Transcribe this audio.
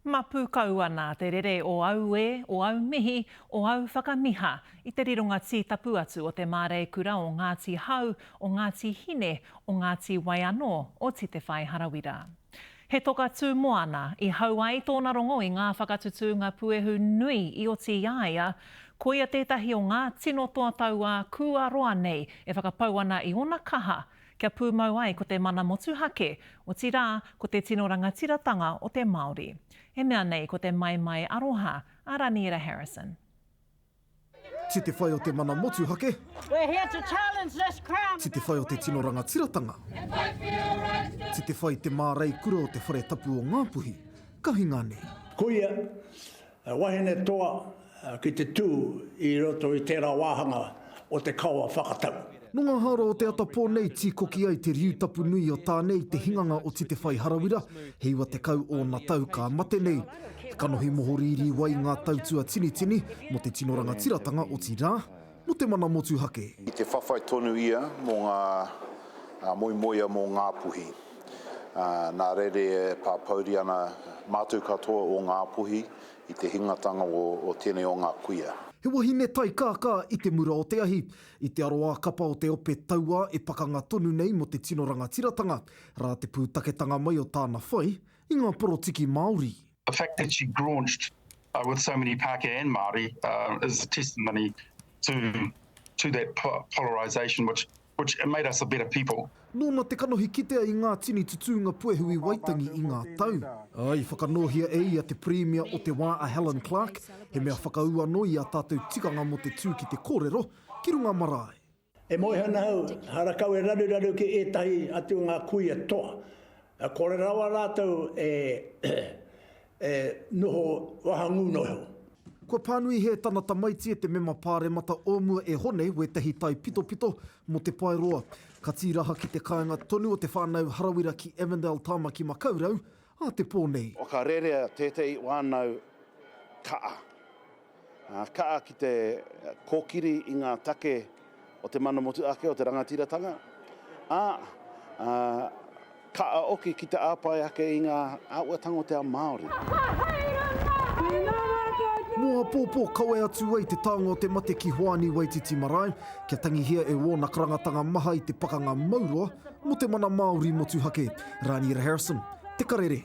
Mapu kau ana te rere o auē, o au mihi, o au whakamiha i te rironga tītapu atu o te māreikura o Ngāti Hau, o Ngāti Hine, o Ngāti Wai anō o Titewhai Harawira. He toka tū moana i hau ai tōna rongo i ngā whakatutūnga puehu nui i oti i a ia, koia tētahi o ngā tino toa tauā kūaroa nei e whakapau ana i ōna kaha kia pūmau ai ko te mana motuhake, otirā ko te tino rangatiratanga o te Māori. E mea nei ko te maimai aroha a Raniera Harrison. Ti te whai o te mana motuhake. Ti te whai o te tino rangatiratanga. Ti te whai te māreikura o te whare tapu o Ngāpuhi, ka hinga nei. Koia, wahine toa ki te tū i roto i tērā wāhanga o te kawa whakatau. Nō ngā hāora o te ata pō nei tīkoki ai te riu tapu nui o Tāne i te hinganga o Titewhai Harawira, he 90 ōna tau ka mate nei. He kanohi mohorīrī wai ngā tautua tinitini mō te tino rangatiratanga otirā, mō te mana motuhake. I te whawhai tonu ia mō ngā moemoea mō Ngāpuhi. Nā reira e pāpouri ana mātou katoa o Ngāpuhi i te hingatanga o tēnei o ngā kuia. He wahine taikākā i te mura o te ahi, i te aroā kapa o te ope tauā e pakanga tonu nei mō te tino rangatiratanga, rā te pūtaketanga mai o tāna whai i ngā porotiki Māori. The fact that she graunched with so many Pākehā and Māori is a testimony to to that polarisation which which made us a better people. Nōna te kanohi kitea i ngā tini tutūnga puehu i Waitangi i ngā tau. Ā, i whakanōhia e ia te Pirimia o te wā a Helen Clark, he mea whakaū anō i ā tātou tikanga mō te tū ki te kōrero ki runga marae. E moe ana au, harakau e raruraru ki ētahi atu o ngā kuia toa. Kore rawa rātou e noho wahangū noa iho. Kua pānui hē tana tamaiti e te mema pāremata o mua e Hone wētahi taipitopito mō Te Paeroa. Ka tīraha ki te kāinga tonu o te whānau Harawira ki Avondale Tāmaki Makaurau ā te pō nei. Whakarerea tētehi whānau kaa. Kaha ki te kōkiri i ngā take o te mana motuhake, o te rangatiratanga, ā, kaha hoki ki te āpai ake i ngā āhuatanga o te ao Māori. Mō āpōpō kawe atu ai te taonga o te mate ki Hoani Waititi Marae, kia tangihia e wōna karangatanga maha i te pakanga mauroa mō te mana Māori motuhake. Raniera Harrison, Te Karere.